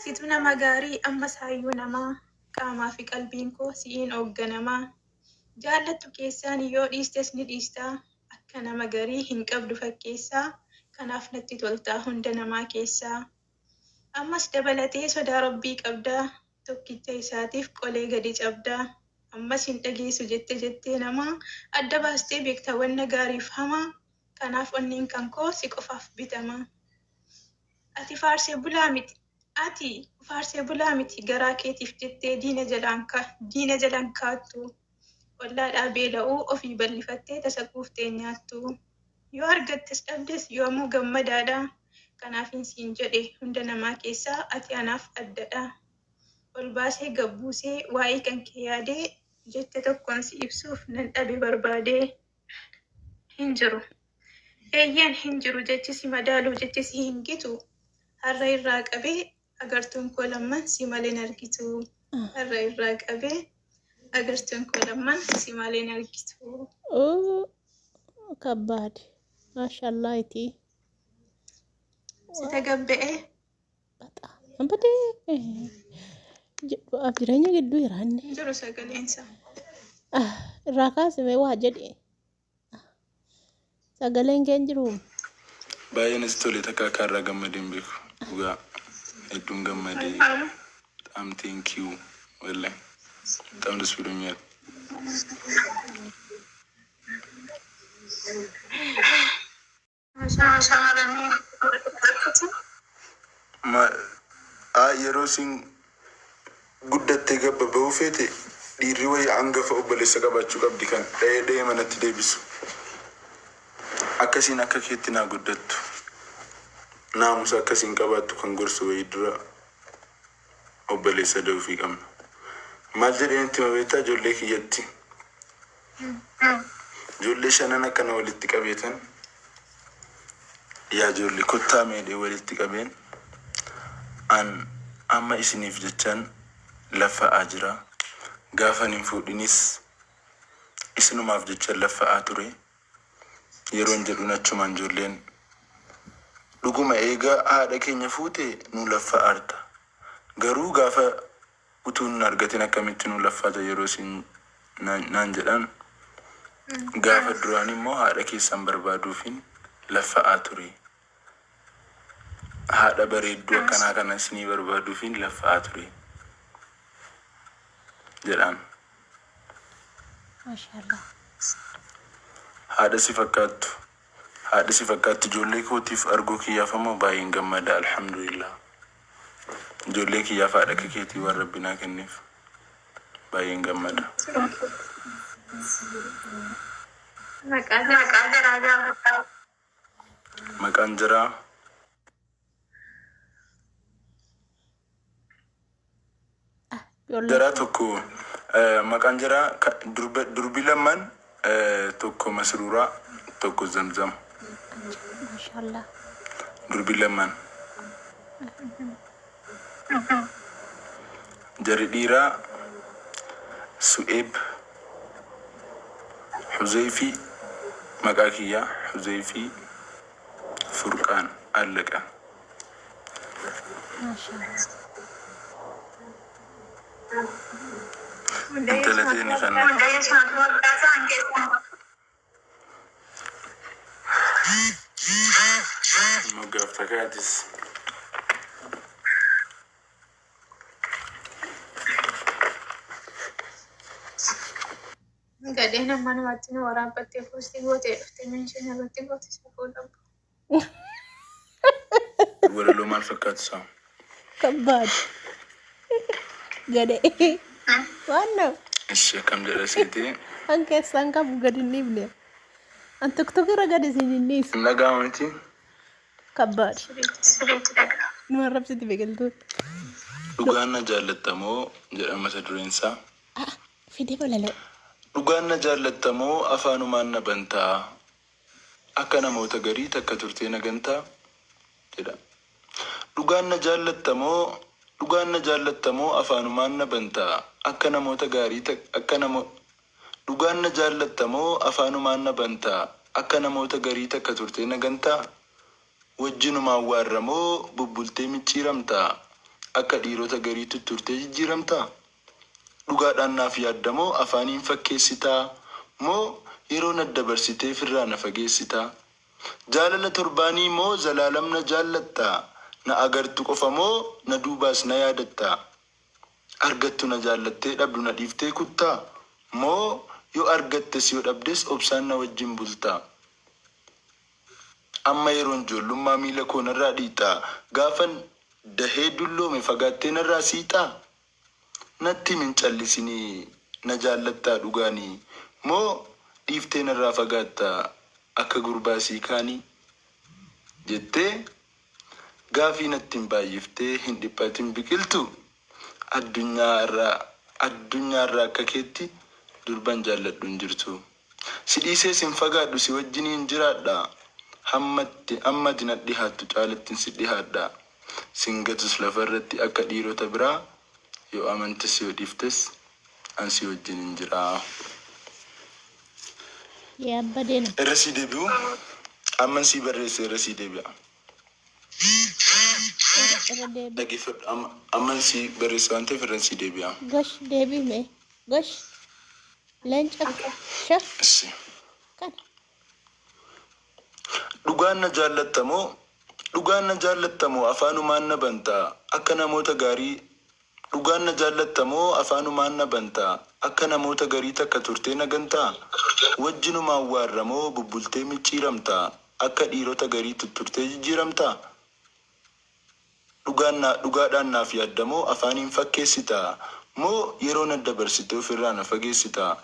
Situ nama gaarii ammas hayyuu namaa, qaamaa fi qalbiin koo si'iin oogganamaa. Jaallattu keessaan yoo dhiistes ni dhiistaa, akka nama garii hin qabdu fakkeessaa, kanaaf natti toltaa hunda namaa keessaa. Ammas dabalatee sodaa Rabbii qabdaa, tokkicha isaatiif qolee gadi cabdaa. Ammas hin dhageessu jette jettee namaa, adda baastee beekta wanna gaariif hamaa, kanaaf onneen kan koo si qofaaf bitamaa. Ati faarsee bulaa miti, ati faarsee bulaa miti garaa keetiif jettee diina jalaan ka, diina jalaan kaattu. Ollaadhaa beela'uu ofii bal'ifattee tasa quuftee nyaattu. Yoo argattes dhabdes yoomuu gammadaadha. Kanaafin siin jedhe hunda namaa keessaa ati anaaf addadha. Ol baasee gad buusee waa'ee kan kee yaadee jecha tokkoon si ibsuuf nan dhabe barbaadee. Hin jiru. Eeyyeen hin jiru jechi si madaalu jechi si hin gitu. Har'a irraa qabee agartuun koo lamman si malee hin argitu. Har'a irraa qabee agartuun koo lamman si malee hin argitu. ከባድ ማሻአላህ እቲ Si tagabba'ee በጣም እንግዲህ du'aaf jireenya gidduu jiraanne hin jiru sagaleensa. Irraa kaasime waa jedhe sagaleen kee hin jiru. Baay'ee natti tole, takka akka irraa gammadee hin beeku. Dhugaa hedduun gammadee. በጣም thank you, ወላሂ በጣም ደስ ብሎኛል። Yeroo isin guddattee gabba bahuu feete, dhiirri wayii hangafa obboleessa qabaachuu qabdi kan dhahee dhahee manatti deebisu. Akkasiin akka keetti naa guddattu. Naamusa akkasiin qabaattu kan gorsu wayii dura obboleessa da'uufii qabna. Maal jedheen itti hima beektaa ijoollee kiyyatti? Ijoollee shanan akkana walitti qabeetan, yaa ijoollee kottaa meedhee walitti qabeen, an amma isiniif jechaan laffa'aa jira. Gaafan hin fuudhinis isinumaaf jechaan laffa'aa ture. Yeroon jedhuun achumaan ijoolleen, dhuguma eegaa haadha keenya fuute nu laffa'aarta. Garuu gaafa utuu hin argatin akkamitti nu laffaata yeroo isin naan jedhan, gaafa duraan immoo haadha keessan barbaaduufin laffa'aa ture. Haadha bareedduu akkanaa kana isinii barbaaduufin laffa'aa ture jedhaan. Maashaallah. Haadha si fakkaattu. Haadha si fakkaattu ijoollee kootiif arguu kiyyaaf ammoo baay'een gammada, alhamdulillah. Ijoollee kiyyaaf haadha akka keetii waan Rabbi naa kenneef baay'een gammada. Maqaa jaraa gaafadhaa. Maqaan jaraa Ijoollee jaraa tokko, maqaan jaraa durbi lamaan, tokko Masruuraa, tokko Zamzam. Maashaallah. Durbi lamaan. Jarri dhiiraa Su'eeb, Huzeyfii, maqaa kiyyaa Huzeyfii, Furqaan Allaqa. Maashaallah. Intala teeni kana. Maqaa isaan keessaa. Moggaafta kaatis. Gadheen amma namatti nu waraabbattee post gootee dhufte mention irratti goote safuu dhabu. Walaloo maal fakkaatu isaa? ከባድ gadhee waan nama Ishi, akkam jedha seetee? An keessaan qabu gadi hin dhiifne. An TikTok irra gadi isin hin dhiisu. Hin dhaga'amu miti? ከባድ Sirriitti dhaga'a. Nu arrabsiti biqiltuun. Dhugaan na jaallattamoo jedha mata dureen isaa. Ah, fidee walaloo. Dhugaan na jaallattamoo afaanumaan na bantaa? Akka namoota garii takka turtee na gantaa? Jedha. Dhugaan na jaallattamoo, dhugaan na jaallattamoo afaanumaan na bantaa? Akka namoota gaarii akka namo Dhugaan na jaallattamoo afaanumaan na bantaa? Akka namoota garii takka turtee na gantaa? Wajjinumaan waarramoo bubbultee micciiramtaa? Akka dhiirota garii tutturtee jijjiiramtaa? Dhugaadhaan naaf yaadda moo afaaniin fakkeessitaa? Moo yeroo na dabarsitee firraa na fageessitaa? Jaalala torbaanii moo zalaalam na jaallattaa? Na agartu qofa moo na duubaas na yaadattaa? Argattu na jaallattee dhabdu na dhiiftee kuttaa? Moo yoo argattes yoo dhabdes obsaan na wajjin bultaa? Amma yeroon ijoollummaa miila koo narraa dhiixaa? Gaafan dahee dulloome fagaattee narraa siixaa? Natti himi hin callisinii na jaallattaa dhugaanii? Moo dhiiftee narraa fagaatta akka gurbaa sii kaanii? Jettee gaafii natti hin baay'iftee hin dhiphatin biqiltu addunyaa irraa addunyaa irraa akka keetti durban jaalladhu hin jirtu. Si dhiisees hin fagaadhu si wajjiniin jiraadha hammatti amma ati nadhihaattu caalattin si dhihaadha. Sin gatus lafarratti akka dhiirota biraa yoo amantes yoo dhiiftes an si wajjinin jira. Yaabbadee na. Irra sii deebi'u amman sii barreesse irra sii deebi'a. Irra deebi. Dhaggeeffadhu amma amman sii barreesse waan ta'eef irran sii deebi'a. Gosh deebii mee. Gosh. Leenca sha Issi. kana. Dhugaan na jaallatta moo Dhugaan na jaallatta moo afaanumaan na banta akka namoota gaarii Dhugaan na jaallatta moo afaanumaan na banta akka namoota garii takka turtee na gantaa? Wajjinumaan waarra moo bubbultee micciiramta akka dhiirota garii tutturtee jijjiiramtaa? Dhugaan na dhugaadhaan naaf yaadda moo afaaniin fakkeessita? Moo yeroo na dabarsitee ofirraa na fageessita?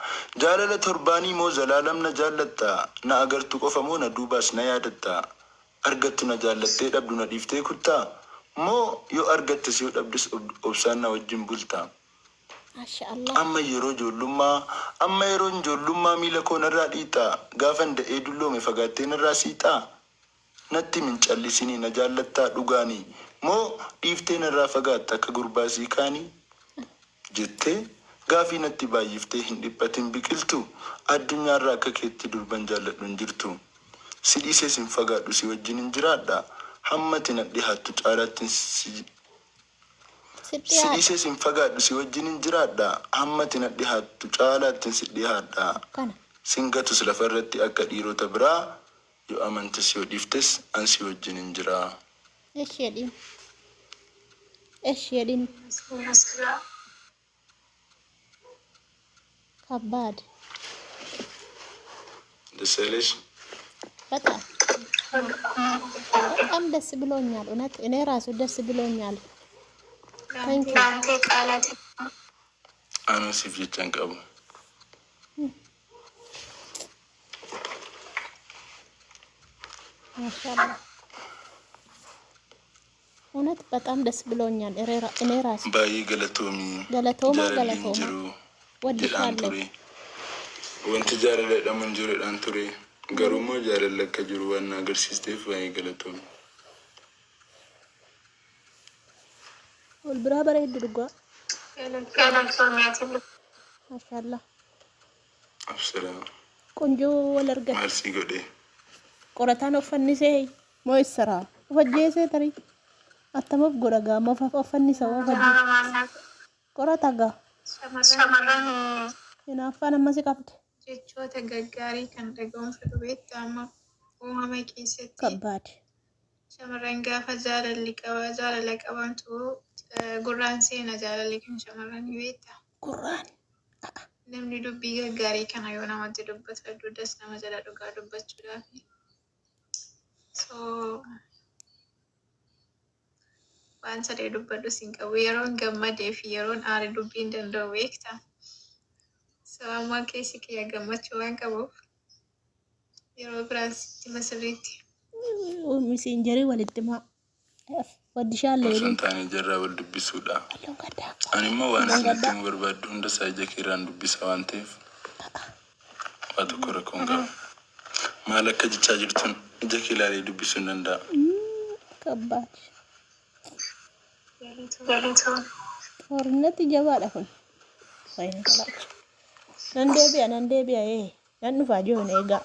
Jaalala torbaanii moo zalaalam na jaallatta? Na agartu qofa moo na duubaas na yaadatta? Argattu na jaallattee dhabdu na dhiiftee kuttaa? Moo yoo argattes yoo dhabdes obsaan na wajjin bulta? Maasha Allah. Amma yeroo ijoollummaa Amma yeroon ijoollummaa miila koo narraa dhiixaa? Gaafan da'ee dulloome fagaattee narraa siixaa? Natti himi hin callisinii na jaallattaa dhugaanii? Moo dhiiftee narraa fagaatta akka gurbaa sii kaanii? Jettee gaafii natti baay'iftee hin dhiphatin biqiltu addunyaarra akka keetti durban jaalladhu hin jirtu. Si dhiisees hin fagaadhu si wajjinin jiraadha hamma ati nadhihaattu caalaattin si Si Si dhiyaadha. dhiisees hin fagaadhu si wajjinin jiraadha hamma ati nadhihaattu caalaattin si dhihaadha. Kana. Sin gatus lafarratti akka dhiirota biraa yoo amantes yoo dhiiftes an si wajjinin jira. Eshi jedhin. Eshi jedhin. Kabbaad. ደስ አይለሽ? በጣም በጣም ደስ ብሎኛል። እውነት እኔ ራሱ ደስ ብሎኛል። Thank you. Anuu siif jecha hin qabu. ማሻአላህ እውነት በጣም ደስ ብሎኛል። እኔ ራሱ Baay'ee galatoomii Galatooma jaalalli hin galatooma jiru jedhaan ወድሻለሁ። ture. Wanti jaalala jedhamu hin jiru jedhaan ture. Garuu immoo jaalalli akka jiru waan na agarsiisteef baay'ee galatoomi. Wal biraa bareeddu dhugaa. Maashaallah Absira ቆንጆ wal argate. maal sii godhe? Qorataan of fannisee moo issaraa? Of ajjeesee tarii attam of godha gaa moo of fannisa of ajjeesa. Qorata gaa Shamarran hinaaffaan amma si qabde. jechoota gaggaarii kan dhaga'uun fedhu beektaa amma uumama keessatti Kabbaad. shamarran gaafa jaalalli qaba jaalala qabantu gurraan seena jaalalli kan shamarranii beektaa. Gurraan. Namni dubbii gaggaarii kana yoo namatti dubbatu hedduu das nama jala dhugaa dubbachuudhaaf. So waan sadee dubbadhu sin qabu yeroon gammadee fi yeroon aare dubbii hin danda'u beektaa. So amma keessi kiyya gammachuu waan qabuuf yeroo biraan sitti masirriitti. Misinjarii walitti maa. Waddishaallee Osoo hin jedhin. taane jarraa wal dubbisuudha. Walloon gaddaa. Ani immoo waan Walloon isinitti gaddaa. himuu barbaaddu hunda isaa ija keerraan dubbisa waan ta'eef waa tokko rakkoo hin qabu. Maal akka jechaa jirtun ija kee ilaalee dubbisuu hin danda'a. Kabbaad. Xoorinnatti jabaadha kun. Wayina qalaacha. Nan deebi'a nan deebi'a ee. Nan dhufaa jiruun eegaa.